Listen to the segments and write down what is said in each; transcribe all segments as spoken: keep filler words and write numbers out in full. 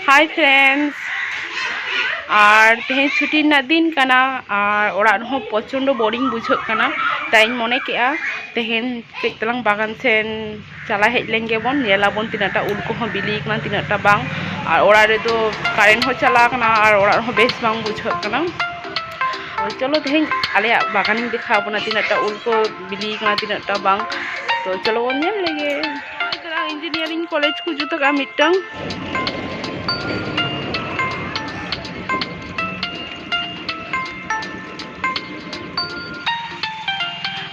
Hi friends, ᱟᱨ ᱛᱮᱦᱮᱧ ᱪᱷᱩᱴᱤ ᱨᱮᱱᱟᱜ ᱫᱤᱱ ᱠᱟᱱᱟ ᱟᱨ ᱚᱲᱟᱜ ᱨᱮᱦᱚᱸ ᱯᱨᱚᱪᱚᱱᱰᱚ ᱵᱳᱨᱤᱝ ᱵᱩᱡᱷᱟᱹᱜ ᱠᱟᱱᱟ᱾ ᱛᱟᱭᱤᱧ ᱢᱚᱱᱮ ᱠᱮᱜᱼᱟ ᱛᱮᱦᱮᱧ ᱠᱟᱹᱡ ᱛᱟᱞᱟᱝ ᱵᱟᱜᱟᱱ ᱥᱮᱱ ᱪᱟᱞᱟᱣ ᱦᱮᱡ ᱞᱮᱱ ᱜᱮᱵᱚᱱ, ᱧᱮᱞ ᱟᱵᱚᱱ ᱛᱤᱱᱟᱹᱜ ᱴᱟ ᱩᱞ ᱠᱚᱦᱚᱸ ᱵᱤᱞᱤ ᱠᱟᱱᱟ, ᱛᱤᱱᱟᱹᱜ ᱴᱟ ᱵᱟᱝ᱾ ᱟᱨ ᱚᱲᱟᱜ ᱨᱮᱫᱚ ᱠᱟᱨᱮᱱᱴ ᱦᱚᱸ ᱪᱟᱞᱟᱣ ᱠᱟᱱᱟ ᱟᱨ ᱚᱲᱟᱜ ᱨᱮᱦᱚᱸ ᱵᱮᱥ ᱵᱟᱝ ᱵᱩᱡᱷᱟᱹᱜ ᱠᱟᱱᱟ᱾ ᱪᱚᱞᱚ ᱛᱮᱦᱮᱧ ᱟᱞᱮᱭᱟᱜ ᱵᱟᱜᱟᱱᱤᱧ ᱫᱮᱠᱷᱟᱣ ᱟᱵᱚᱱᱟ, ᱛᱤᱱᱟᱹᱜ ᱴᱟ ᱩᱞ ᱠᱚ ᱵᱤᱞᱤ ᱠᱟᱱᱟ, ᱛᱤᱱᱟᱹᱜ ᱴᱟ ᱵᱟᱝ᱾ ᱛᱚ ᱪᱚᱞᱚ ᱵᱚᱱ ᱧᱮᱞ ᱞᱮᱜᱮ᱾ ᱤᱧᱡᱤᱱᱤᱭᱟᱨᱤᱝ ᱠᱚᱞᱮᱡᱽ ᱠᱚ ᱡᱩᱛ ᱟᱠᱟᱫᱼᱟ ᱢᱤᱫᱴᱟᱝ᱾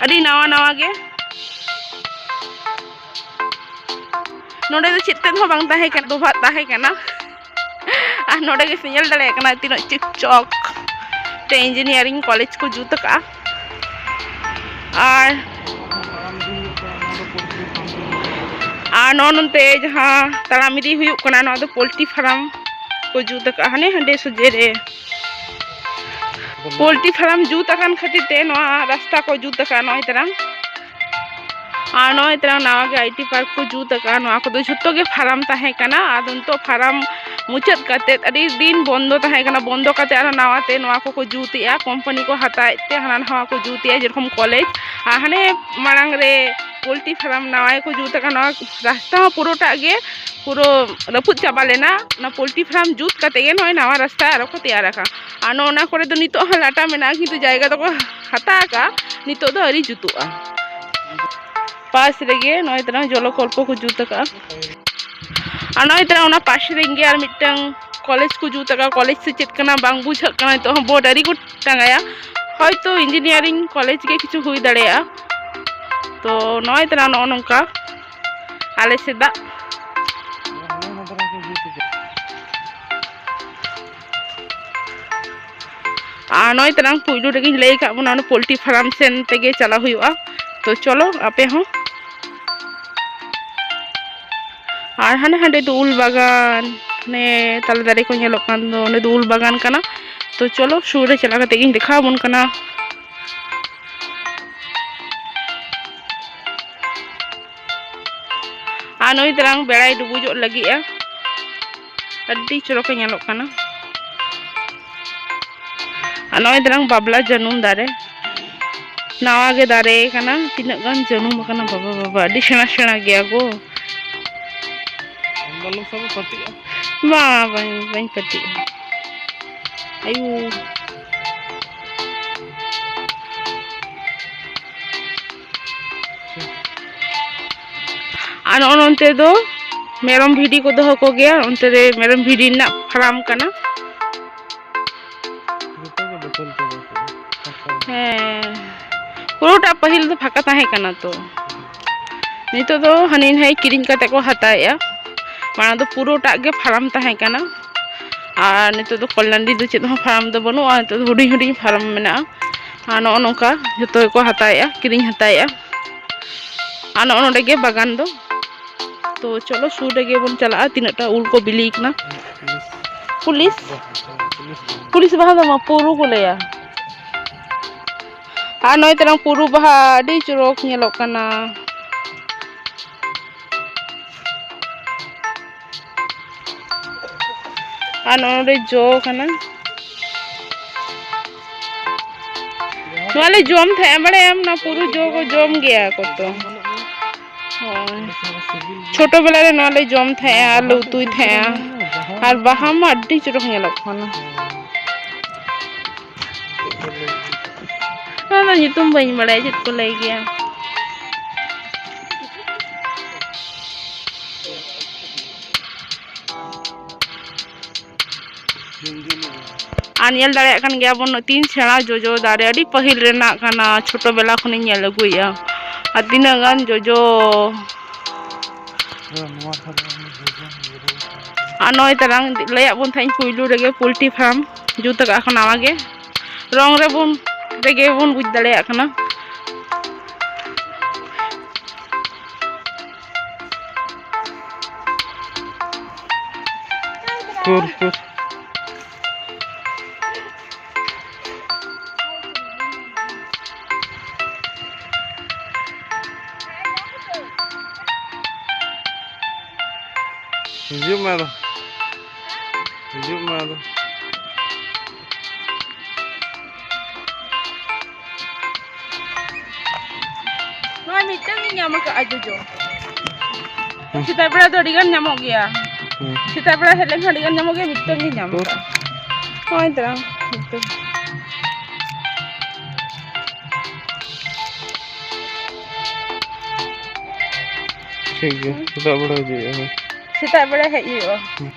ᱟᱹᱰᱤ ᱱᱟᱣᱟ ᱱᱟᱣᱟ ᱜᱮ᱾ ᱱᱚᱰᱮ ᱫᱚ ᱪᱮᱫ ᱛᱮᱫ ᱦᱚᱸ ᱵᱟᱝ ᱛᱟᱦᱮᱸ ᱠᱟᱱᱟ, ᱰᱚᱵᱷᱟᱜ ᱛᱟᱦᱮᱸ ᱠᱟᱱᱟ᱾ ᱟᱨ ᱱᱚᱰᱮ ᱜᱮ ᱧᱮᱞ ᱫᱟᱲᱮᱭᱟᱜ ᱠᱟᱱᱟ ᱛᱤᱱᱟᱹᱜ ᱪᱤᱠᱪᱚᱠ ᱛᱮ ᱤᱧᱡᱤᱱᱤᱭᱟᱨᱤᱝ ᱠᱚᱞᱮᱡᱽ ᱠᱚ ᱡᱩᱛ ᱟᱠᱟᱫᱼᱟ᱾ ᱟᱨ ᱟᱨ ᱱᱚᱜᱼᱚ ᱱᱚᱱᱛᱮ ᱡᱟᱦᱟᱸ ᱛᱟᱲᱟᱢ ᱤᱫᱤ ᱦᱩᱭᱩᱜ ᱠᱟᱱᱟ, ᱱᱚᱣᱟ ᱫᱚ ᱯᱳᱞᱴᱨᱤ ᱯᱷᱟᱨᱟᱢ ᱠᱚ ᱡᱩᱛ ᱟᱠᱟᱫᱼᱟ, ᱦᱟᱱᱮ ᱦᱟᱸᱰᱮ ᱥᱚᱡᱷᱮ ᱨᱮ᱾ ᱯᱳᱞᱴᱨᱤ ᱯᱷᱟᱨᱟᱢ ᱡᱩᱛ ᱟᱠᱟᱱ ᱠᱷᱟᱹᱛᱤᱨ ᱛᱮ ᱱᱚᱣᱟ ᱨᱟᱥᱛᱟ ᱠᱚ ᱡᱩᱛ ᱟᱠᱟᱫᱼᱟ ᱱᱚᱜᱼᱚᱭ ᱛᱟᱨᱟᱝ᱾ ᱟᱨ ᱱᱚᱜᱼᱚᱭ ᱛᱟᱨᱟᱝ ᱱᱟᱣᱟ ᱜᱮ ᱟᱭ ᱴᱤ ᱯᱟᱨᱠ ᱠᱚ ᱡᱩᱛ ᱟᱠᱟᱫᱼᱟ᱾ ᱱᱚᱣᱟ ᱠᱚᱫᱚ ᱡᱷᱚᱛᱚ ᱜᱮ ᱯᱷᱟᱨᱟᱢ ᱛᱟᱦᱮᱸ ᱠᱟᱱᱟ᱾ ᱟᱫᱚ ᱱᱤᱛᱚᱜ ᱯᱷᱟᱨᱟᱢ ᱢᱩᱪᱟᱹᱫ ᱠᱟᱛᱮᱫ, ᱟᱹᱰᱤ ᱫᱤᱱ ᱵᱚᱱᱫᱚ ᱛᱟᱦᱮᱸ ᱠᱟᱱᱟ, ᱵᱚᱱᱫᱚ ᱠᱟᱛᱮᱫ ᱟᱨᱦᱚᱸ ᱱᱟᱣᱟ ᱛᱮ ᱱᱚᱣᱟ ᱠᱚᱠᱚ ᱡᱩᱛ ᱮᱜᱼᱟ᱾ ᱠᱳᱢᱯᱟᱱᱤ ᱠᱚ ᱦᱟᱛᱟᱣᱮᱫ ᱛᱮ ᱦᱟᱱᱟ ᱱᱟᱣᱟ ᱠᱚ ᱡᱩᱛ ᱮᱜᱼᱟ, ᱡᱮᱨᱚᱠᱚᱢ ᱠᱚᱞᱮᱡᱽ᱾ ᱟᱨ ᱦᱟᱱᱮ ᱢᱟᱲᱟᱝ ᱨᱮ ᱯᱳᱞᱴᱨᱤ ᱯᱷᱟᱨᱟᱢ ᱱᱟᱣᱟ ᱜᱮᱠᱚ ᱡᱩᱛ ᱟᱠᱟᱫ, ᱱᱚᱣᱟ ᱨᱟᱥᱛᱟ ᱦᱚᱸ ᱯᱩᱨᱟᱹᱴᱟᱜ ᱜᱮ ᱯᱩᱨᱟᱹ ᱨᱟᱹᱯᱩᱫ ᱪᱟᱵᱟ ᱞᱮᱱᱟ᱾ ᱚᱱᱟ ᱯᱳᱞᱴᱨᱤ ᱯᱷᱟᱨᱟᱢ ᱡᱩᱛ ᱠᱟᱛᱮ ᱜᱮ ᱱᱚᱜᱼᱚᱭ ᱱᱟᱣᱟ ᱨᱟᱥᱛᱟ ᱟᱨᱚ ᱠᱚ ᱛᱮᱭᱟᱨ ᱟᱠᱟᱫ᱾ ᱟᱨ ᱱᱚᱜᱼᱚ ᱱᱟ ᱠᱚᱨᱮ ᱫᱚ ᱱᱤᱛᱚᱜ ᱦᱚᱸ ᱞᱟᱴᱟ ᱢᱮᱱᱟᱜᱼᱟ, ᱠᱤᱱᱛᱩ ᱡᱟᱭᱜᱟ ᱫᱚᱠᱚ ᱦᱟᱛᱟᱣ ᱟᱠᱟᱫ, ᱱᱤᱛᱚᱜ ᱫᱚ ᱟᱹᱣᱨᱤ ᱡᱩᱛᱩᱜᱼᱟ᱾ ᱯᱟᱥ ᱨᱮᱜᱮ ᱱᱚᱜᱼᱚᱭ ᱛᱟᱨᱟᱝ ᱡᱚᱞᱚ ᱠᱚᱞᱯᱚ ᱠᱚ ᱡᱩᱛ ᱟᱠᱟᱫᱼᱟ᱾ ᱟᱨ ᱱᱚᱜᱼᱚᱭ ᱛᱟᱨᱟᱝ ᱚᱱᱟ ᱯᱟᱥ ᱨᱮᱜᱮ ᱟᱨ ᱢᱤᱫᱴᱟᱝ ᱠᱚᱞᱮᱡᱽ ᱠᱚ ᱡᱩᱛ ᱟᱠᱟᱫᱼᱟ᱾ ᱠᱚᱞᱮᱡᱽ ᱥᱮ ᱪᱮᱫ ᱠᱟᱱᱟ ᱵᱟᱝ ᱵᱩᱡᱷᱟᱹᱜ ᱠᱟᱱᱟ᱾ ᱱᱤᱛᱚᱜ ᱦᱚᱸ ᱵᱳᱨᱰ ᱟᱹᱣᱨᱤ ᱠᱚ ᱴᱟᱸᱜᱟᱭᱟ, ᱦᱚᱭᱛᱳ ᱤᱧᱡᱤᱱᱤᱭᱟᱨᱤᱝ ᱠᱚᱞᱮᱡᱽ ᱜᱮ ᱠᱤᱪᱷᱩ ᱦᱩᱭ ᱫᱟᱲᱮᱭᱟᱜᱼᱟ᱾ ᱛᱚ ᱱᱚᱜᱼᱚᱭ ᱛᱟᱨᱟᱝ ᱱᱚᱜᱼᱚ ᱱᱚᱝᱠᱟ ᱟᱞᱮ ᱥᱮᱫᱟᱜ᱾ ᱟᱨ ᱱᱚᱜᱼᱚᱭ ᱛᱟᱞᱟᱝ ᱯᱩᱭᱞᱩ ᱨᱮᱜᱮᱧ ᱞᱟᱹᱭ ᱟᱠᱟᱫ ᱵᱚᱱᱟ, ᱚᱱᱟ ᱯᱳᱞᱴᱨᱤ ᱯᱷᱟᱨᱟᱢ ᱥᱮᱱ ᱛᱮᱜᱮ ᱪᱟᱞᱟᱣ ᱦᱩᱭᱩᱜᱼᱟ᱾ ᱛᱚ ᱪᱚᱞᱚ ᱟᱯᱮ ᱦᱚᱸ᱾ ᱟᱨ ᱦᱟᱱᱮ ᱦᱟᱸᱰᱮ ᱫᱚ ᱩᱞ ᱵᱟᱜᱟᱱ, ᱦᱟᱱᱮ ᱛᱟᱞᱮ ᱫᱟᱨᱮ ᱠᱚ ᱧᱮᱞᱚᱜ ᱠᱟᱱ ᱫᱚ, ᱚᱸᱰᱮ ᱫᱚ ᱩᱞ ᱵᱟᱜᱟᱱ ᱠᱟᱱᱟ᱾ ᱛᱚ ᱪᱚᱞᱚ ᱥᱩᱨ ᱨᱮ ᱪᱟᱞᱟᱣ ᱠᱟᱛᱮ ᱜᱤᱧ ᱫᱮᱠᱷᱟᱣ ᱟᱵᱚᱱ ᱠᱟᱱᱟ᱾ ᱟᱨ ᱱᱩᱭ ᱛᱟᱞᱟᱝ ᱵᱮᱲᱟᱭ ᱰᱩᱵᱩᱡᱚᱜ ᱞᱟᱹᱜᱤᱫᱼᱟ᱾ ᱟᱹᱰᱤ ᱪᱚᱨᱚᱠᱮ ᱧᱮᱞᱚᱜ ᱠᱟᱱᱟ᱾ ᱟᱨ ᱱᱚᱜᱼᱚᱭ ᱫᱟᱨᱟᱝ ᱵᱟᱵᱞᱟ ᱡᱟᱹᱱᱩᱢ ᱫᱟᱨᱮ, ᱱᱟᱣᱟ ᱜᱮ ᱫᱟᱨᱮ ᱠᱟᱱᱟ᱾ ᱛᱤᱱᱟᱹᱜ ᱜᱟᱱ ᱡᱟᱹᱱᱩᱢ ᱟᱠᱟᱱᱟ, ᱵᱟᱵᱟ, ᱵᱟᱵᱟ, ᱟᱹᱰᱤ ᱥᱮᱬᱟ ᱥᱮᱬᱟ ᱜᱮᱭᱟ ᱜᱳ᱾ ᱟᱢ ᱫᱚ ᱟᱞᱚᱢ ᱥᱟᱵᱟ, ᱯᱟᱹᱴᱤᱜᱼᱟ᱾ ᱵᱟᱝ, ᱵᱟᱝ, ᱵᱟᱹᱧ ᱯᱟᱹᱴᱤᱜᱼᱟ᱾ ᱟᱭᱩ᱾ ᱟᱨ ᱱᱚᱜᱼᱚ ᱱᱚᱱᱛᱮ ᱫᱚ ᱢᱮᱨᱚᱢ ᱵᱷᱤᱰᱤ ᱠᱚ ᱫᱚᱦᱚ ᱠᱚᱜᱮᱭᱟ, ᱚᱱᱛᱮ ᱨᱮ ᱢᱮᱨᱚᱢ ᱵᱷᱤᱰᱤ ᱨᱮᱱᱟᱜ ᱯᱷᱟᱨᱟᱢ ᱠᱟᱱᱟ᱾ ᱡᱚᱛᱚ ᱠᱚ ᱫᱚᱠᱷᱚᱞ ᱪᱟᱵᱟ ᱠᱮᱫᱟ᱾ ᱦᱮᱸ, ᱯᱩᱨᱟᱹᱴᱟ ᱯᱟᱹᱦᱤᱞ ᱫᱚ ᱯᱷᱟᱸᱠᱟ ᱛᱟᱦᱮᱸ ᱠᱟᱱᱟ ᱛᱚ᱾ ᱱᱤᱛᱚᱜ ᱫᱚ ᱦᱟᱹᱱᱤ ᱱᱟᱹᱭ ᱠᱤᱨᱤᱧ ᱠᱟᱛᱮ ᱠᱚ ᱦᱟᱛᱟᱣᱮᱜᱼᱟ᱾ ᱢᱟᱲᱟᱝ ᱫᱚ ᱯᱩᱨᱟᱹᱴᱟᱜ ᱜᱮ ᱯᱷᱟᱨᱟᱢ ᱛᱟᱦᱮᱸ ᱠᱟᱱᱟ᱾ ᱟᱨ ᱱᱤᱛᱚᱜ ᱫᱚ ᱠᱚᱞᱞᱟᱱᱰᱤ ᱫᱚ ᱪᱮᱫ ᱦᱚᱸ ᱯᱷᱟᱨᱟᱢ ᱫᱚ ᱵᱟᱹᱱᱩᱜᱼᱟ, ᱱᱤᱛᱚᱜ ᱫᱚ ᱦᱩᱰᱤᱧ ᱦᱩᱰᱤᱧ ᱯᱷᱟᱨᱟᱢ ᱢᱮᱱᱟᱜᱼᱟ᱾ ᱟᱨ ᱱᱚᱜᱼᱚ ᱱᱚᱝᱠᱟ ᱡᱚᱛᱚ ᱜᱮᱠᱚ ᱦᱟᱛᱟᱣᱮᱜᱼᱟ, ᱠᱤᱨᱤᱧ ᱦᱟᱛᱟᱣᱮᱜᱼᱟ᱾ ᱟᱨ ᱱᱚᱜᱼᱚ ᱱᱚᱰᱮ ᱜᱮ ᱵᱟᱜᱟᱱ ᱫᱚ᱾ ᱛᱚ ᱪᱚᱞᱚ ᱥᱩᱨ ᱨᱮᱜᱮ ᱵᱚᱱ ᱪᱟᱞᱟᱜᱼᱟ, ᱛᱤᱱᱟᱹᱜ ᱴᱟ ᱩᱞ ᱠᱚ ᱵᱤᱞᱤ ᱠᱟᱱᱟ᱾ ᱯᱩᱞᱤᱥ, ᱯᱩᱞᱤᱥ ᱵᱟᱦᱟ ᱫᱚ ᱵᱟᱝ, ᱯᱩᱨᱩ ᱠᱚ ᱞᱟᱹᱭᱟ᱾ ᱟᱨ ᱱᱚᱜᱼᱚᱭ ᱛᱟᱞᱟᱝ ᱯᱩᱨᱩ ᱵᱟᱦᱟ ᱟᱹᱰᱤ ᱪᱚᱨᱚᱠ ᱧᱮᱞᱚᱜ ᱠᱟᱱᱟ᱾ ᱟᱨ ᱱᱚᱰᱮ ᱡᱚ ᱠᱟᱱᱟ᱾ ᱱᱚᱣᱟ ᱞᱮ ᱡᱚᱢ ᱛᱟᱦᱮᱸᱜᱼᱟ, ᱵᱟᱲᱟᱭᱟᱢ? ᱱᱚᱣᱟ ᱯᱩᱨᱩ ᱡᱚ ᱠᱚ ᱡᱚᱢ ᱜᱮᱭᱟ ᱠᱚ ᱛᱚ᱾ ᱦᱳᱭ᱾ ᱪᱷᱳᱴᱳ ᱵᱮᱞᱟ ᱨᱮ ᱱᱚᱣᱟ ᱞᱮ ᱡᱚᱢ ᱛᱟᱦᱮᱸᱜᱼᱟ ᱟᱨ ᱞᱮ ᱩᱛᱩᱭ ᱛᱟᱦᱮᱸᱜᱼᱟ᱾ ᱟᱨ ᱵᱟᱦᱟ ᱢᱟ ᱟᱹᱰᱤ ᱪᱚᱨᱚᱠ ᱧᱮᱞᱚᱜ ᱠᱟᱱᱟ᱾ ᱚᱱᱟ ᱫᱚ ᱧᱩᱛᱩᱢ ᱵᱟᱹᱧ ᱵᱟᱲᱟᱭᱟ, ᱪᱮᱫ ᱠᱚ ᱞᱟᱹᱭ ᱜᱮᱭᱟ᱾ ᱟᱨ ᱧᱮᱞ ᱫᱟᱲᱮᱭᱟᱜ ᱠᱟᱱ ᱜᱮᱭᱟ ᱵᱚᱱ, ᱛᱤᱱ ᱥᱮᱬᱟ ᱡᱚᱡᱚ ᱫᱟᱨᱮ, ᱟᱹᱰᱤ ᱯᱟᱹᱦᱤᱞ ᱨᱮᱱᱟᱜ ᱠᱟᱱᱟ, ᱪᱷᱳᱴᱳ ᱵᱮᱞᱟ ᱠᱷᱚᱱᱤᱧ ᱧᱮᱞ ᱟᱹᱜᱩᱭᱮᱫᱼᱟ᱾ ᱟᱨ ᱛᱤᱱᱟᱹᱜ ᱜᱟᱱ ᱡᱚᱡᱚ᱾ ᱟᱨ ᱱᱚᱜᱼᱚᱭ ᱛᱟᱞᱟᱝ ᱞᱟᱹᱭᱟᱫ ᱵᱚᱱ ᱛᱟᱦᱮᱸᱫ ᱯᱩᱭᱞᱩ ᱨᱮᱜᱮ, ᱯᱳᱞᱴᱨᱤ ᱯᱷᱟᱨᱢ ᱡᱩᱛ ᱟᱠᱟᱫ ᱠᱚ ᱱᱟᱣᱟ ᱜᱮ, ᱨᱚᱝ ᱨᱮᱵᱚᱱ, ᱨᱮᱜᱮ ᱵᱚᱱ ᱵᱩᱡᱽ ᱫᱟᱲᱮᱭᱟᱜ ᱠᱟᱱᱟ᱾ ᱩᱠᱩᱨ, ᱩᱠᱩᱨ᱾ ᱦᱤᱡᱩᱜ ᱢᱮ ᱟᱫᱚ᱾ ᱦᱤᱡᱩᱜ ᱢᱮ ᱟᱫᱚ᱾ ᱱᱚᱜᱼᱚᱭ ᱢᱤᱫᱴᱟᱝ ᱜᱤᱧ ᱧᱟᱢ ᱟᱠᱟᱫᱼᱟ ᱡᱚᱡᱚ᱾ ᱦᱮᱸ᱾ ᱥᱮᱛᱟᱜ ᱵᱮᱲᱟ ᱫᱚ ᱟᱹᱰᱤ ᱜᱟᱱ ᱧᱟᱢᱚᱜ ᱜᱮᱭᱟ᱾ ᱦᱮᱸ᱾ ᱥᱮᱛᱟᱜ ᱵᱮᱲᱟ ᱦᱮᱡ ᱞᱮᱱᱠᱷᱟᱱ ᱟᱹᱰᱤ ᱜᱟᱱ ᱧᱟᱢᱚᱜ ᱜᱮᱭᱟ, ᱢᱤᱫᱴᱟᱝ ᱜᱤᱧ ᱧᱟᱢ ᱟᱠᱟᱫᱼᱟ᱾ ᱱᱚᱜᱼᱚᱭ ᱛᱟᱨᱟᱝ ᱢᱤᱫᱴᱟᱝ᱾ ᱴᱷᱤᱠ ᱜᱮᱭᱟ, ᱥᱮᱛᱟᱜ ᱵᱮᱲᱟ ᱦᱤᱡᱩᱜ ᱦᱩᱭᱩᱜᱼᱟ᱾ ᱥᱮᱛᱟᱜ ᱵᱮᱲᱟ ᱦᱮᱡ ᱦᱩᱭᱩᱜᱼᱟ᱾ ᱦᱩᱸ᱾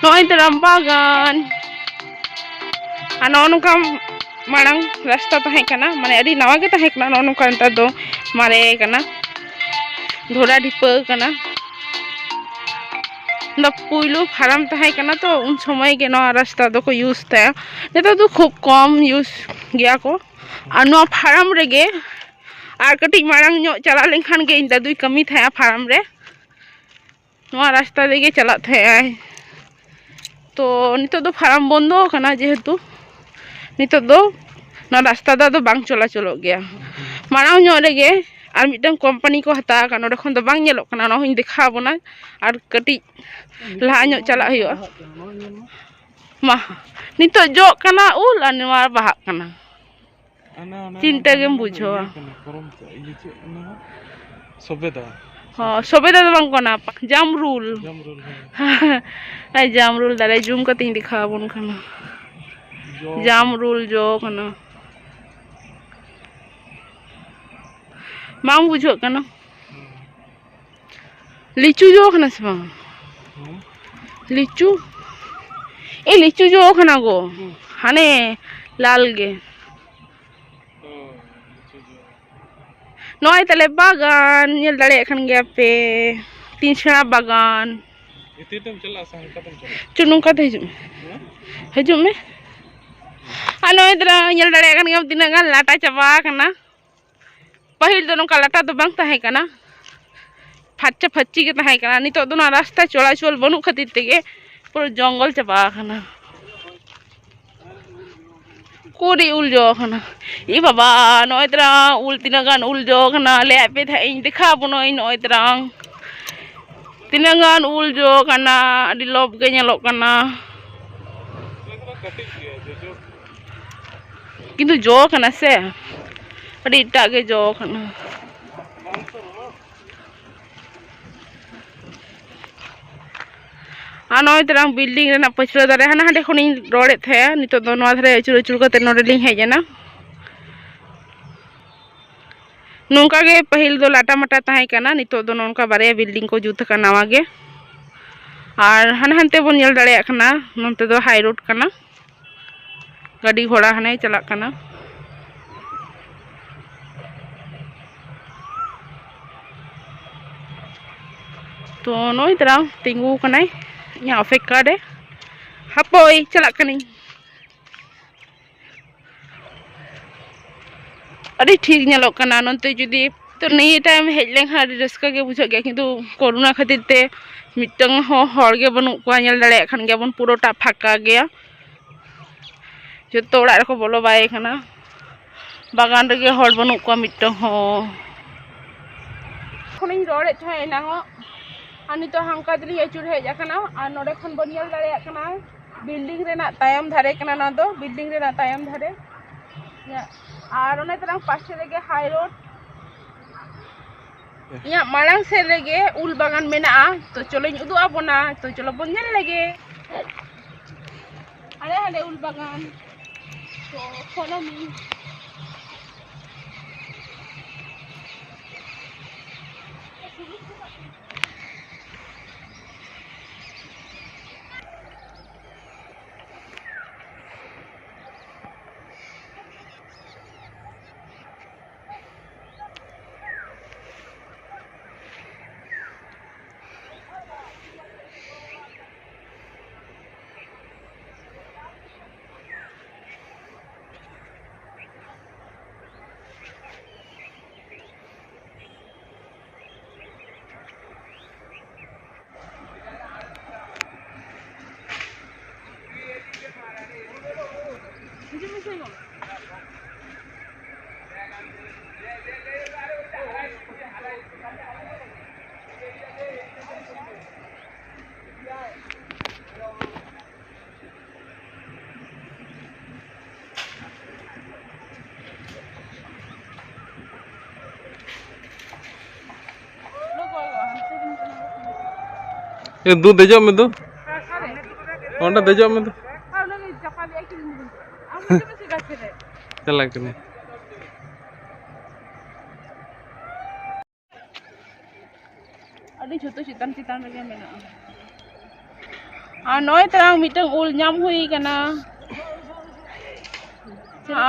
ᱱᱚᱜᱼᱚᱭ ᱛᱟᱨᱟᱢ ᱵᱟᱜᱟᱱ᱾ ᱟᱨ ᱱᱚᱜᱼᱚ ᱱᱚᱝᱠᱟ ᱢᱟᱲᱟᱝ ᱨᱟᱥᱛᱟ ᱛᱟᱦᱮᱸ ᱠᱟᱱᱟ, ᱢᱟᱱᱮ ᱟᱹᱰᱤ ᱱᱟᱣᱟ ᱜᱮ ᱛᱟᱦᱮᱸ ᱠᱟᱱᱟ, ᱱᱚᱜᱼᱚ ᱱᱚᱝᱠᱟ ᱱᱮᱛᱟᱨ ᱫᱚ ᱢᱟᱨᱮ ᱠᱟᱱᱟ, ᱰᱷᱚᱰᱟ ᱰᱷᱤᱯᱟᱹ ᱠᱟᱱᱟ᱾ ᱫᱚ ᱯᱩᱭᱞᱩ ᱯᱷᱟᱨᱟᱢ ᱛᱟᱦᱮᱸ ᱠᱟᱱᱟ ᱛᱚ, ᱩᱱ ᱥᱚᱢᱚᱭ ᱜᱮ ᱱᱚᱣᱟ ᱨᱟᱥᱛᱟ ᱫᱚᱠᱚ ᱤᱭᱩᱡᱽ ᱛᱟᱦᱮᱸᱜᱼᱟ᱾ ᱱᱮᱛᱟᱨ ᱫᱚ ᱠᱷᱩᱵ ᱠᱚᱢ ᱤᱭᱩᱡᱽ ᱜᱮᱭᱟ ᱠᱚ᱾ ᱟᱨ ᱱᱚᱣᱟ ᱯᱷᱟᱨᱟᱢ ᱨᱮᱜᱮ ᱟᱨ ᱠᱟᱹᱴᱤᱡ ᱢᱟᱲᱟᱝ ᱧᱚᱜ ᱪᱟᱞᱟᱣ ᱞᱮᱱᱠᱷᱟᱱ ᱜᱮ ᱤᱧ ᱫᱟᱫᱩᱭ ᱠᱟᱹᱢᱤ ᱛᱟᱦᱮᱸᱜᱼᱟ ᱯᱷᱟᱨᱟᱢ ᱨᱮ᱾ ᱱᱚᱣᱟ ᱨᱟᱥᱛᱟ ᱛᱮᱜᱮ ᱪᱟᱞᱟᱜ ᱛᱟᱦᱮᱸᱜ ᱟᱭ᱾ ᱛᱚ ᱱᱤᱛᱚᱜ ᱫᱚ ᱯᱷᱟᱨᱟᱢ ᱵᱚᱱᱫᱚ ᱟᱠᱟᱱᱟ, ᱡᱮᱦᱮᱛᱩ ᱱᱤᱛᱚᱜ ᱫᱚ ᱱᱚᱣᱟ ᱨᱟᱥᱛᱟ ᱫᱚ ᱟᱫᱚ ᱵᱟᱝ ᱪᱚᱞᱟᱪᱚᱞᱚᱜ ᱜᱮᱭᱟ᱾ ᱢᱟᱲᱟᱝ ᱧᱚᱜ ᱨᱮᱜᱮ ᱟᱨ ᱢᱤᱫᱴᱟᱝ ᱠᱳᱢᱯᱟᱱᱤ ᱠᱚ ᱦᱟᱛᱟᱣ ᱟᱠᱟᱫ, ᱱᱚᱸᱰᱮ ᱠᱷᱚᱱ ᱫᱚ ᱵᱟᱝ ᱧᱮᱞᱚᱜ ᱠᱟᱱᱟ, ᱚᱱᱟ ᱦᱚᱸᱧ ᱫᱮᱠᱷᱟᱣ ᱟᱵᱚᱱᱟ᱾ ᱟᱨ ᱠᱟᱹᱴᱤᱡ ᱞᱟᱦᱟ ᱧᱚᱜ ᱪᱟᱞᱟᱜ ᱦᱩᱭᱩᱜᱼᱟ᱾ ᱢᱟ, ᱱᱤᱛᱚᱜ ᱡᱚᱜ ᱠᱟᱱᱟ ᱩᱞ ᱟᱨ ᱱᱚᱣᱟ ᱵᱟᱦᱟᱜ ᱠᱟᱱᱟ᱾ ᱚᱱᱟ, ᱚᱱᱟ, ᱪᱤᱱᱛᱟᱹ ᱚᱱᱟ, ᱜᱮᱢ ᱚᱱᱟ ᱵᱩᱡᱷᱟᱹᱣᱟ᱾ ᱤᱭᱟᱹ ᱠᱟᱱᱟ, ᱠᱚᱨᱚᱢ ᱪᱮᱫ, ᱤᱭᱟᱹ ᱪᱮᱫ ᱚᱱᱟ? ᱥᱚᱵᱮᱫᱟ᱾ ᱦᱚᱸ, ᱥᱚᱵᱮᱫᱟ ᱫᱚ ᱵᱟᱝ ᱠᱟᱱᱟ, ᱡᱟᱢᱨᱩᱞ᱾ ᱡᱟᱢᱨᱩᱞ, ᱦᱮᱸ᱾ ᱟᱨ ᱡᱟᱢᱨᱩᱞ ᱫᱟᱨᱮ ᱡᱩᱢ ᱠᱟᱛᱮᱧ ᱫᱮᱠᱷᱟᱣ ᱟᱵᱚᱱ ᱠᱟᱱᱟ᱾ ᱡᱚ᱾ ᱡᱟᱢᱨᱩᱞ ᱡᱚ ᱠᱟᱱᱟ᱾ ᱵᱟᱝ ᱵᱩᱡᱷᱟᱹᱜ ᱠᱟᱱᱟ? ᱦᱮᱸ᱾ ᱞᱤᱪᱩ ᱡᱚ ᱠᱟᱱᱟ ᱥᱮ ᱵᱟᱝ? ᱦᱮᱸ? ᱞᱤᱪᱩ? ᱮ, ᱞᱤᱪᱩ ᱡᱚ ᱠᱟᱱᱟ ᱜᱚ᱾ ᱦᱮᱸ᱾ ᱦᱟᱱᱮ ᱞᱟᱞ ᱜᱮ᱾ ᱚ, ᱞᱤᱪᱩ ᱡᱚ᱾ ᱱᱚᱜᱼᱚᱭ ᱛᱟᱞᱮ ᱵᱟᱜᱟᱱ, ᱧᱮᱞ ᱫᱟᱲᱮᱭᱟᱜ ᱠᱟᱱ ᱜᱮᱭᱟ ᱯᱮ, ᱛᱤᱱ ᱥᱮᱬᱟ ᱵᱟᱜᱟᱱ᱾ ᱵᱷᱤᱛᱤᱨ ᱛᱮᱢ ᱪᱟᱞᱟᱜᱼᱟ ᱥᱮ ᱦᱟᱱᱠᱟ ᱛᱮᱢ ᱪᱟᱞᱟᱜᱼᱟ? ᱪᱚ, ᱱᱚᱝᱠᱟ ᱛᱮ ᱦᱤᱡᱩᱜ ᱢᱮ᱾ ᱦᱮᱸ? ᱦᱤᱡᱩᱜ ᱢᱮ᱾ ᱟᱨ ᱱᱚᱜᱼᱚᱭ ᱛᱟᱞᱮ ᱧᱮᱞ ᱫᱟᱲᱮᱭᱟᱜ ᱠᱟᱱ ᱜᱮᱭᱟᱢ ᱛᱤᱱᱟᱹᱜ ᱜᱟᱱ ᱞᱟᱴᱟ ᱪᱟᱵᱟ ᱟᱠᱟᱱᱟ᱾ ᱯᱟᱹᱦᱤᱞ ᱫᱚ ᱱᱚᱝᱠᱟ ᱞᱟᱴᱟ ᱫᱚ ᱵᱟᱝ ᱛᱟᱦᱮᱸ ᱠᱟᱱᱟ, ᱯᱷᱟᱨᱪᱟ ᱯᱷᱟᱹᱨᱪᱤ ᱜᱮ ᱛᱟᱦᱮᱸ ᱠᱟᱱᱟ᱾ ᱱᱤᱛᱚᱜ ᱫᱚ ᱱᱚᱣᱟ ᱨᱟᱥᱛᱟ ᱪᱚᱞᱟᱪᱚᱞ ᱵᱟᱹᱱᱩᱜ ᱠᱷᱟᱹᱛᱤᱨ ᱛᱮᱜᱮ ᱯᱩᱨᱟᱹ ᱡᱚᱝᱜᱚᱞ ᱪᱟᱵᱟ ᱟᱠᱟᱱᱟ᱾ ᱠᱩᱨᱤ ᱩᱞ ᱡᱚ ᱟᱠᱟᱱᱟ᱾ ᱮ ᱵᱟᱵᱟ, ᱱᱚᱜᱼᱚᱭ ᱛᱟᱨᱟᱝ ᱩᱞ, ᱛᱤᱱᱟᱹᱜ ᱜᱟᱱ ᱩᱞ ᱡᱚ ᱟᱠᱟᱱᱟ, ᱞᱟᱹᱭᱟᱫ ᱯᱮ ᱛᱟᱦᱮᱸᱫ ᱤᱧ, ᱫᱮᱠᱷᱟᱣ ᱟᱵᱚᱱᱟᱹᱧ᱾ ᱱᱚᱜᱼᱚᱭ ᱛᱟᱨᱟᱝ ᱛᱤᱱᱟᱹᱜ ᱜᱟᱱ ᱩᱞ ᱡᱚ ᱟᱠᱟᱱᱟ, ᱟᱹᱰᱤ ᱞᱚᱵ ᱜᱮ ᱧᱮᱞᱚᱜ ᱠᱟᱱᱟ᱾ ᱠᱤᱱᱛᱩ ᱡᱚ ᱠᱟᱱᱟ ᱥᱮ, ᱟᱹᱰᱤ ᱮᱴᱟᱜ ᱜᱮ ᱡᱚ ᱠᱟᱱᱟ᱾ ᱟᱨ ᱱᱚᱜᱼᱚᱭ ᱛᱟᱞᱟᱝ ᱵᱤᱞᱰᱤᱝ ᱨᱮᱱᱟᱜ ᱯᱟᱹᱪᱷᱞᱟᱹ ᱫᱟᱨᱮ, ᱦᱟᱱᱟ ᱦᱟᱸᱰᱮ ᱠᱷᱚᱱᱤᱧ ᱨᱚᱲᱮᱫ ᱛᱟᱦᱮᱸᱜᱼᱟ, ᱱᱤᱛᱚᱜ ᱫᱚ ᱱᱚᱣᱟ ᱫᱷᱟᱨᱮ ᱟᱹᱪᱩᱨ ᱟᱹᱪᱩᱨ ᱠᱟᱛᱮ ᱱᱚᱰᱮ ᱞᱤᱧ ᱦᱮᱡ ᱮᱱᱟ᱾ ᱱᱚᱝᱠᱟ ᱜᱮ ᱯᱟᱹᱦᱤᱞ ᱫᱚ ᱞᱟᱴᱟ ᱢᱟᱴᱟ ᱛᱟᱦᱮᱸ ᱠᱟᱱᱟ, ᱱᱤᱛᱚᱜ ᱫᱚ ᱱᱚᱝᱠᱟ ᱵᱟᱨᱭᱟ ᱵᱤᱞᱰᱤᱝ ᱠᱚ ᱡᱩᱛ ᱟᱠᱟᱫ ᱱᱟᱣᱟ ᱜᱮ᱾ ᱟᱨ ᱦᱟᱱᱮ ᱦᱟᱱᱛᱮ ᱵᱚᱱ ᱧᱮᱞ ᱫᱟᱲᱮᱭᱟᱜ ᱠᱟᱱᱟ, ᱱᱚᱱᱛᱮ ᱫᱚ ᱦᱟᱭ ᱨᱳᱰ ᱠᱟᱱᱟ, ᱜᱟᱹᱰᱤ ᱜᱷᱚᱲᱟ ᱦᱟᱱᱮ ᱪᱟᱞᱟᱜ ᱠᱟᱱᱟ᱾ ᱛᱚ ᱱᱚᱜᱼᱚᱭ ᱛᱟᱨᱟᱝ ᱛᱤᱸᱜᱩ ᱠᱟᱱᱟᱭ ᱤᱧᱟᱹᱜ ᱚᱯᱮᱠᱠᱷᱟ ᱨᱮ, ᱦᱟᱯᱳᱭ ᱪᱟᱞᱟᱜ ᱠᱟᱹᱱᱟᱹᱧ᱾ ᱟᱹᱰᱤ ᱴᱷᱤᱠ ᱧᱮᱞᱚᱜ ᱠᱟᱱᱟ ᱱᱚᱱᱛᱮ᱾ ᱡᱩᱫᱤ ᱛᱚ ᱱᱤᱭᱟᱹ ᱴᱟᱭᱤᱢ ᱦᱮᱡ ᱞᱮᱱᱠᱷᱟᱱ ᱟᱹᱰᱤ ᱨᱟᱹᱥᱠᱟᱹ ᱜᱮ ᱵᱩᱡᱷᱟᱹᱜ ᱜᱮᱭᱟ, ᱠᱤᱱᱛᱩ ᱠᱳᱨᱳᱱᱟ ᱠᱷᱟᱹᱛᱤᱨ ᱛᱮ ᱢᱤᱫᱴᱟᱝ ᱦᱚᱸ ᱦᱚᱲ ᱜᱮ ᱵᱟᱹᱱᱩᱜ ᱠᱚᱣᱟ᱾ ᱧᱮᱞ ᱫᱟᱲᱮᱭᱟᱜ ᱠᱷᱟᱱ ᱜᱮᱵᱚᱱ ᱯᱩᱨᱟᱹᱴᱟ ᱯᱷᱟᱸᱠᱟ ᱜᱮᱭᱟ, ᱡᱚᱛᱚ ᱚᱲᱟᱜ ᱨᱮᱠᱚ ᱵᱚᱞᱚ ᱵᱟᱭ ᱠᱟᱱᱟ᱾ ᱵᱟᱜᱟᱱ ᱨᱮᱜᱮ ᱦᱚᱲ ᱵᱟᱹᱱᱩᱜ ᱠᱚᱣᱟ ᱢᱤᱫᱴᱟᱝ ᱦᱚᱸ᱾ ᱠᱷᱚᱱᱤᱧ ᱨᱚᱲᱮᱫ ᱛᱟᱦᱮᱸᱫ ᱮᱱᱟᱝᱚᱜ, ᱟᱨ ᱱᱤᱛᱚᱜ ᱦᱟᱱᱠᱟ ᱛᱮᱞᱤᱧ ᱟᱹᱪᱩᱨ ᱦᱮᱡ ᱟᱠᱟᱱᱟ᱾ ᱟᱨ ᱱᱚᱰᱮ ᱠᱷᱚᱱ ᱵᱚᱱ ᱧᱮᱞ ᱫᱟᱲᱮᱭᱟᱜ ᱠᱟᱱᱟ ᱵᱤᱞᱰᱤᱝ ᱨᱮᱱᱟᱜ ᱛᱟᱭᱚᱢ ᱫᱷᱟᱨᱮ ᱠᱟᱱᱟ ᱱᱚᱣᱟ ᱫᱚ, ᱵᱤᱞᱰᱤᱝ ᱨᱮᱱᱟᱜ ᱛᱟᱭᱚᱢ ᱫᱷᱟᱨᱮ᱾ ᱟᱨ ᱚᱱᱮ ᱛᱟᱨᱟᱝ ᱯᱟᱥᱮ ᱨᱮᱜᱮ ᱦᱟᱭ ᱨᱳᱰ᱾ ᱤᱧᱟᱹᱜ ᱢᱟᱲᱟᱝ ᱥᱮᱫ ᱨᱮᱜᱮ ᱩᱞ ᱵᱟᱜᱟᱱ ᱢᱮᱱᱟᱜᱼᱟ, ᱛᱚ ᱪᱚᱞᱚᱧ ᱩᱫᱩᱜ ᱟᱵᱚᱱᱟ, ᱛᱚ ᱪᱚᱞᱚ ᱵᱚᱱ ᱧᱮᱞ ᱞᱮᱜᱮ᱾ ᱦᱟᱸᱰᱮ ᱦᱟᱸᱰᱮ ᱩᱞ ᱵᱟᱜᱟᱱ, ᱛᱚ follow me᱾ ᱮ, ᱫᱩ ᱫᱮᱡᱚᱜ ᱢᱮ ᱫᱩ᱾ ᱚᱸᱰᱮ ᱫᱮᱡᱚᱜ ᱢᱮ ᱫᱩ᱾ ᱪᱟᱞᱟᱜ ᱠᱟᱹᱱᱟᱹᱧ᱾ ᱟᱹᱰᱤ ᱡᱷᱚᱛᱚ ᱪᱮᱛᱟᱱ ᱪᱮᱛᱟᱱ ᱨᱮᱜᱮ ᱢᱮᱱᱟᱜᱼᱟ᱾ ᱟᱨ ᱱᱚᱜᱼᱚᱭ ᱛᱟᱨᱟᱝ ᱢᱤᱫᱴᱟᱝ ᱩᱞ ᱧᱟᱢ ᱦᱩᱭ ᱠᱟᱱᱟ᱾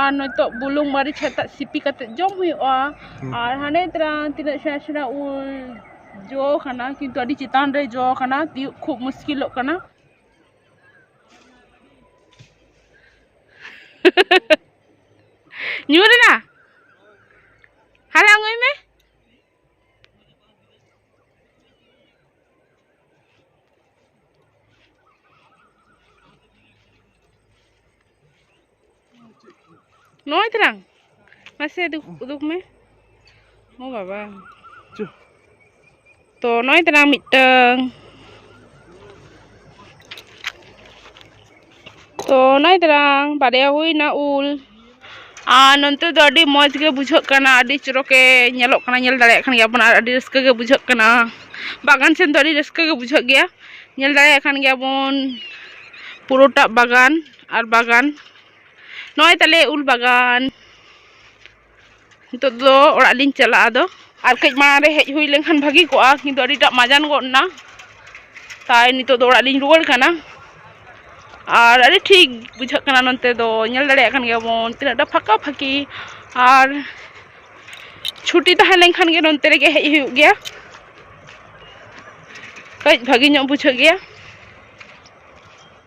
ᱟᱨ ᱱᱤᱛᱚᱜ ᱵᱩᱞᱩᱝ ᱢᱟᱹᱨᱤᱪ ᱟᱛᱮᱫ ᱥᱤᱯᱤ ᱠᱟᱛᱮᱫ ᱡᱚᱢ ᱦᱩᱭᱩᱜᱼᱟ᱾ ᱦᱩᱸ᱾ ᱟᱨ ᱦᱟᱱᱮ ᱛᱟᱨᱟᱝ ᱛᱤᱱᱟᱹᱜ ᱥᱮᱬᱟ ᱥᱮᱬᱟ ᱩᱞ ᱡᱚ ᱠᱟᱱᱟ, ᱠᱤᱱᱛᱩ ᱟᱹᱰᱤ ᱪᱮᱛᱟᱱ ᱨᱮ ᱡᱚ ᱠᱟᱱᱟ, ᱛᱤᱭᱳᱜ ᱠᱷᱩᱵ ᱢᱩᱥᱠᱤᱞᱚᱜ ᱠᱟᱱᱟ᱾ ᱧᱩᱨ ᱮᱱᱟ? ᱦᱟᱞᱟᱝ ᱟᱹᱜᱩᱭ ᱢᱮ᱾ ᱱᱚᱜᱼᱚᱭ ᱛᱟᱞᱟᱝ, ᱢᱟᱥᱮ ᱩᱫᱩᱜ, ᱩᱫᱩᱜ ᱢᱮ᱾ ᱳ ᱵᱟᱵᱟ᱾ ᱪᱩ᱾ ᱛᱚ ᱱᱚᱜᱼᱚᱭ ᱛᱟᱞᱟᱝ ᱢᱤᱫᱴᱟᱝ᱾ ᱛᱚ ᱱᱚᱜᱼᱚᱭ ᱛᱟᱞᱟᱝ ᱵᱟᱨᱭᱟ ᱦᱩᱭᱱᱟ ᱩᱞ᱾ ᱟᱨ ᱱᱚᱱᱛᱮ ᱫᱚ ᱟᱹᱰᱤ ᱢᱚᱡᱽ ᱜᱮ ᱵᱩᱡᱷᱟᱹᱜ ᱠᱟᱱᱟ, ᱟᱹᱰᱤ ᱪᱚᱨᱚᱠᱮ ᱧᱮᱞᱚᱜ ᱠᱟᱱᱟ, ᱧᱮᱞ ᱫᱟᱲᱮᱭᱟᱜ ᱠᱟᱱ ᱜᱮᱭᱟ ᱵᱚᱱ᱾ ᱟᱨ ᱟᱹᱰᱤ ᱨᱟᱹᱥᱠᱟᱹ ᱜᱮ ᱵᱩᱡᱷᱟᱹᱜ ᱠᱟᱱᱟ, ᱵᱟᱜᱟᱱ ᱥᱮᱱ ᱫᱚ ᱟᱹᱰᱤ ᱨᱟᱹᱥᱠᱟᱹ ᱜᱮ ᱵᱩᱡᱷᱟᱹᱜ ᱜᱮᱭᱟ᱾ ᱧᱮᱞ ᱫᱟᱲᱮᱭᱟᱜ ᱠᱟᱱ ᱜᱮᱭᱟ ᱵᱚᱱ ᱯᱩᱨᱟᱹᱴᱟᱜ ᱵᱟᱜᱟᱱ ᱟᱨ ᱵᱟᱜᱟᱱ᱾ ᱱᱚᱜᱼᱚᱭ ᱛᱟᱞᱮ ᱩᱞ ᱵᱟᱜᱟᱱ᱾ ᱱᱤᱛᱚᱜ ᱫᱚ ᱚᱲᱟᱜ ᱞᱤᱧ ᱪᱟᱞᱟᱜᱼᱟ ᱟᱫᱚ᱾ ᱟᱨ ᱠᱟᱹᱡ ᱢᱟᱲᱟᱝ ᱨᱮ ᱦᱮᱡ ᱦᱩᱭ ᱞᱮᱱᱠᱷᱟᱱ ᱵᱷᱟᱹᱜᱤ ᱠᱚᱜᱼᱟ, ᱠᱤᱱᱛᱩ ᱟᱹᱰᱤᱴᱟᱜ ᱢᱟᱡᱟᱱ ᱜᱚᱫ ᱮᱱᱟ, ᱛᱟᱭ ᱱᱤᱛᱚᱜ ᱫᱚ ᱚᱲᱟᱜ ᱞᱤᱧ ᱨᱩᱣᱟᱹᱲ ᱠᱟᱱᱟ᱾ ᱟᱨ ᱟᱹᱰᱤ ᱴᱷᱤᱠ ᱵᱩᱡᱷᱟᱹᱜ ᱠᱟᱱᱟ ᱱᱚᱱᱛᱮ ᱫᱚ, ᱧᱮᱞ ᱫᱟᱲᱮᱭᱟᱜ ᱠᱟᱱ ᱜᱮᱭᱟ ᱵᱚᱱ ᱛᱤᱱᱟᱹᱜ ᱴᱟ ᱯᱷᱟᱸᱠᱟ ᱯᱷᱟᱸᱠᱤ᱾ ᱟᱨ ᱪᱷᱩᱴᱤ ᱛᱟᱦᱮᱸ ᱞᱮᱱᱠᱷᱟᱱ ᱜᱮ ᱱᱚᱱᱛᱮ ᱨᱮᱜᱮ ᱦᱮᱡ ᱦᱩᱭᱩᱜ ᱜᱮᱭᱟ, ᱠᱟᱹᱡ ᱵᱷᱟᱹᱜᱤ ᱧᱚᱜ ᱵᱩᱡᱷᱟᱹᱜ ᱜᱮᱭᱟ᱾